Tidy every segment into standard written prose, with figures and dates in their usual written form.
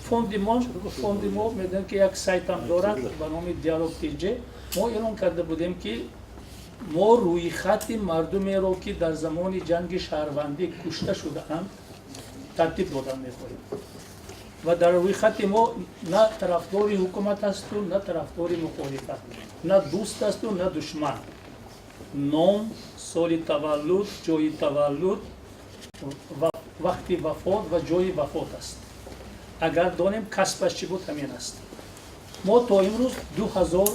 Фонди мо медонем, ки як сайтам дорад ба номи Диалог TJ. Мо эълон карда будем, ки мо рӯйхати мардумеро, ки дар замони ҷанги шаҳрвандӣ кушта шудаанд, тартиб додан мехоҳем ва дар рӯйхати мо на тарафдори ҳукумат ҳасту, на тарафдори мухолифат, на дӯст асту, на душман. Ном, соли таваллуд, ҷои таваллуд, вақти вафот ва ҷои вафот аст. Агар донем, касбаш чӣ буд, ҳамин аст. Мо то имрӯз 2000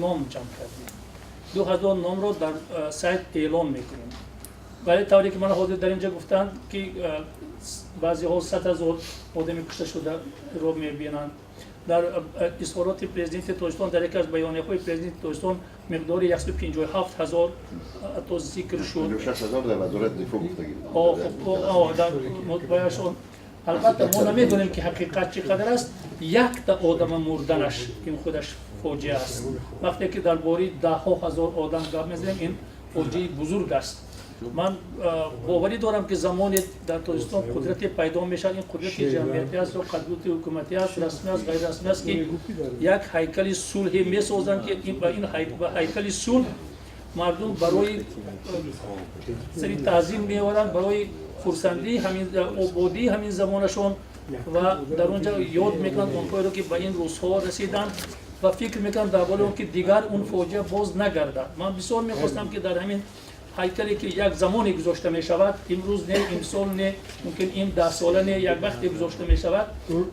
ном ҷамъ кардем. 2000 номро дар сайт эълон мекунем. Вале тавре ки ман ҳозир дар инҷа гуфтанд, ки баъзеҳо 100 000 одами кушташударо мебинанд. Дар изҳороти президенти Тоҷикистон, дар яке аз баёнияҳои президенти Тоҷикистон миқдори 157 000 ҳатто зикр шуд. 56 000 дар вазорати дифоъ гуфтагӣ. Албатта, мо намедонем, ки ҳақиқат чӣ қадар аст. Якта одама мурданаш ин худаш фоҷиа аст. Вақте ки дар бораи даҳҳо ҳазор одам гап мезанем, ин фоҷиаи бузург аст. Ман боварӣ дорам, ки замоне дар Тоҷикистон қудрате пайдо мешавад, ин қудрати ҷамъиятӣ аст ё қудрати ҳукуматӣ аст, расмӣ аст, ғайрирасмӣ аст, ки як ҳайкали сулҳе месозанд, ки ба ин ҳайкали сулҳ мардум барои сари таъзим меоранд, барои хурсандии ҳамин ободии ҳамин замонашон, ва дар он ҷо ёд мекунанд онҳоеро, ки ба ин рӯзҳо расиданд, ва фикр мекунанд дар бораи он, ки дигар он фоҷиа боз нагардад. Ман бисёр мехостам, ки дар ҳамин ҳайкале, ки як замоне гузошта мешавад, имрӯз не, имсол не, мумкин ин даҳсола не, як вақте гузошта мешавад,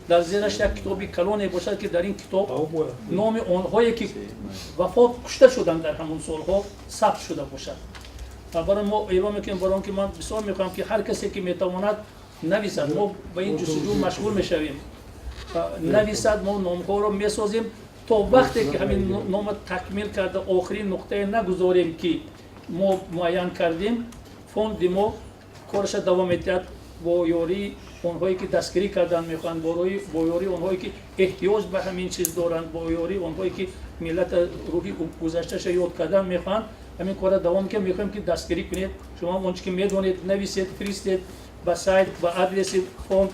дар зераш як китоби калоне бошад, ки дар ин китоб номи онҳое, ки вафот, кушта шуданд дар ҳамон солҳо, сабт шуда бошад. Ва барои мо эълон мекунем, барои он ки ман бисёр мехоҳам, ки ҳар касе, ки метавонад, нависад. Мо ба ин ҷустуҷӯ машғул мешавем. Нависад, мо номҳоро месозем. То вақте ки ҳамин нома такмил карда, охирин нуқтае нагузорем, ки мо муайян кардем, фонди мо кораша давом медиҳад бо ёрии онҳое, ки дастгирӣ кардан мехоҳанд, бо ёрии онҳое, ки эҳтиёҷ ба ҳамин чиз доранд, бо ёрии онҳое, ки миллата рӯҳи гузашташа ёд кардан мехоҳанд. Ҳамин кора давом мекунем. Мехоҳем, ки дастгирӣ кунед. Шумо он чи ки медонед, нависед, фиристед ба сайт, ба адреси фонд.